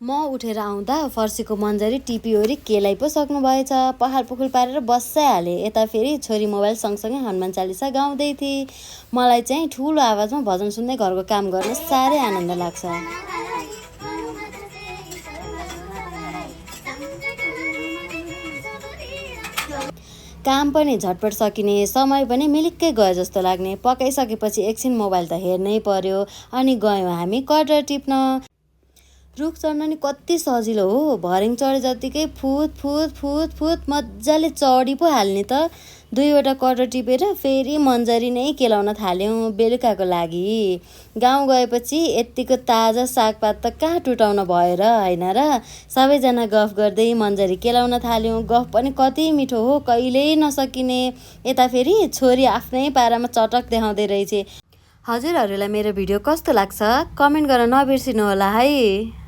म उठेर आउँदा फर्सीको मन्जरी टिपिओरी केलाई पो सक्नु भएछ। पखाल पुखुल पारेर बसाइहालेँ। यता फेरि छोरी मोबाइल सँगसँगै हनुमान चालिसा गाउँदै थिए। मलाई चाहिँ ठुलो आवाजमा भजन सुन्दै घरको काम गर्न साह्रै आनन्द लाग्छ। काम पनि झटपट सकिने, समय पनि मिलिक्कै गयो जस्तो लाग्ने। पकाइसकेपछि एकछिन मोबाइल त हेर्नै पर्यो। अनि गयौँ हामी कटर टिप्न। रुख चढ्न नि कति सजिलो हो। भर्याङ चढे जत्तिकै फुत फुत फुत फुत मजाले चढी पो हाल्ने त। 2वटा कटर टिपेर फेरि मन्जरी नै केलाउन थाल्यौँ बेलुकाको लागि। गाउँ गएपछि यत्तिको ताजा सागपात त कहाँ टुटाउन भयो र, होइन र। सबैजना गफ गर्दै मन्जरी केलाउन थाल्यौँ। गफ पनि कति मिठो हो, कहिल्यै नसकिने। यता फेरि छोरी आफ्नै पारामा चटक देखाउँदै रहेछ। हजुरहरूलाई मेरो भिडियो कस्तो लाग्छ कमेन्ट गर्न नबिर्सिनु होला है।